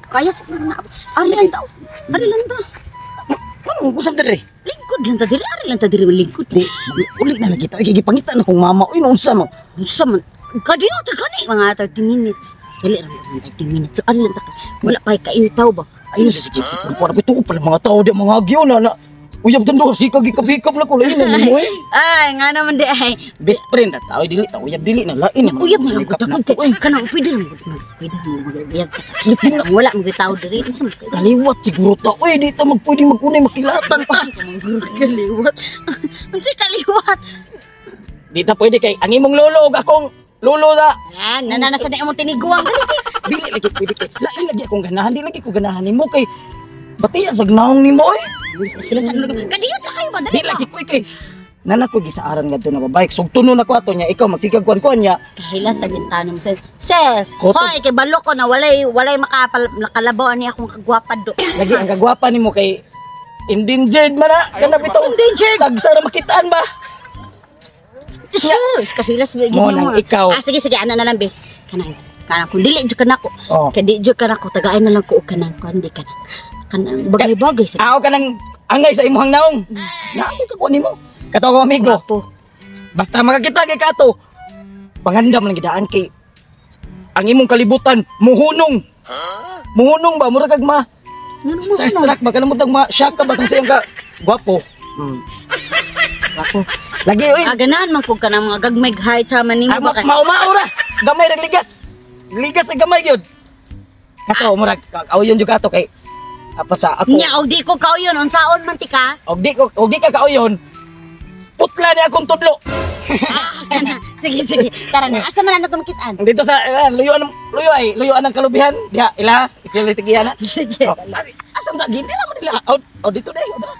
Kaya sa na. Ari lang ta. Ari lang ta. Anong usap diri? Lingkod lang ta diri, ari lang ta diri lingkod. Di, uli na lagi ta. Gipangita na kong mama. Uy, unsa man? Unsa man? Kadiyo ta kani mga 30 minutes. Dili ra mga 30 minutes. Ari lang ta. Wala pa kay taw ba? Ayun sa sige, kuan ko tuo pala mga tao di mga agyo na na. Uyab dando sikag gikabikab na ko lain na nimo eh. Ay, nga naman di ay. Best friend na tao dili ta uyab dili na lain naman. Uyab man Sikap gud na ako ko, eh. kay kanang pwede ra gud man. Pwede ra mag uyab ka. Wala mo tao diri. Unsa man kay Kaliwat siguro ta. Uy, di ta magpwede magunay makilatan ta. Kaliwat. Unsa kaliwat? Di ta pwede kay ang imong lolo ug akong lolo na. Yan, nananasa na imong tiniguang dali. Dili lagi pwede kay lain lagi akong ganahan, di lagi ko ganahan nimo kay batian sa gnaong nimo oy. Sila sa kadiyo ra kayo ba Di dali. lagi ko eh, kay nana ko gisaaran ngadto na babae. Sugtunon na ko ato niya ikaw magsigag kuan kuan niya. Kahila sa bintana mo sis. Sis, Koto. hoy kay balok ko na walay walay makapal nakalabaw ani akong kagwapa do. Lagi ang kagwapa nimo kay endangered man na kana bitaw. Endangered. Tagsa ra makitaan ba? Sus, kahilas ba Mo nang ikaw. Ah, sige sige, ana na lang be. Kanang kanang kung dili jud kanako. Oh. Kay di jud kanako tagaay na lang ko og kanang kuan di kanang kanang bagay-bagay sa Ako ka nang angay sa imong naong. Naangay ka kuan nimo. Kato ko amigo. gwapo. Basta makakita kay kato. Pangandam lang gidaan kay ang imong kalibutan muhunong. Muhunong ba mura kag ma Ngano mo starstruck ba kanang mutag ma shock ka ba kung sa iyang ka gwapo. Gwapo. Lagi oy. Ah, ganahan man kog kanang mga gagmay height sa man nimo Ah, ba kay. maumao ra. Gamay ra ligas. Ligas sa gamay gyud. Kato murag kauyon jud kato kay basta ako Nya og di ko kauyon unsaon man ti ka? og di ka kauyon. Putla ni akong tudlo. Ah, kana. Sige sige. Tara na. Asa man na nato makitaan? Dito sa luyuan luyo ay luyuan ng kalubihan diha ila ila tigiya na. Sige. Oh, asam ta gindi ra man nila. Oh, oh dito deh, oh, dara.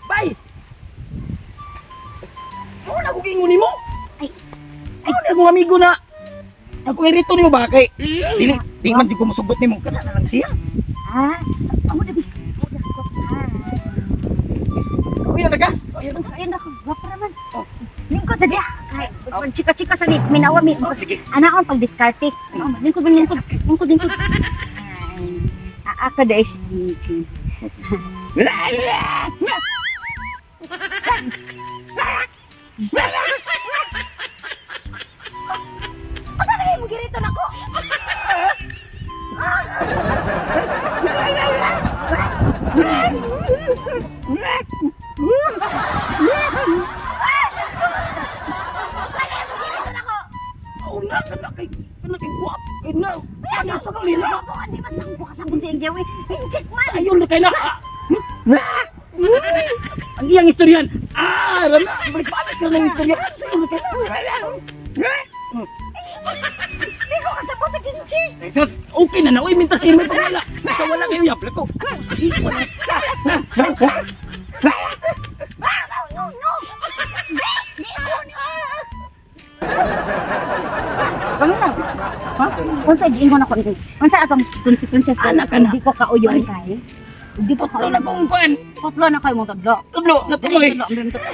Bay. Mo na ko giingon nimo. Ay. Ay, na akong amigo na. Ako irito nimo ba kay dili di man di ko mosugot nimo kana na lang siya. Ah, amo na bi. Uy, na ka? Uy, na ka. Ayun ako, gwapo naman. Oh. Lingkod sa diya. Ay, chika-chika sa ni minawa mi. Oh, sige. Anaon pag diskarte. Lingkod lingkod lingkod lingkod. Ay, ako dai si Chichi. Ano ba mo girito nako? Oh, na kana kay guwap kay na. Ano sa kanila? Di ba lang ko kasabot sa iyang jawi? Incheck man. Ayun na kay na. Ang iyang istoryan. Ah, rana, balik-balik ka ng istoryan. Sayo na kay na. Di ko kasabot ang incheck. Jesus, okay na na. Uy, mintas kayo may pagwala. Basta wala kayo yapla ko. Ah, no, no, no. Di, di ako ni. Ano na? Ha? Unsa giingon ako ni? Unsa atong consequences? Anak ka na. Di ko kauyon kay. Di ko Putlo na kauyon. kong kuan. Putlo na kayo mong tudlo. Tudlo sa tuloy. Tudlo, ang tudlo.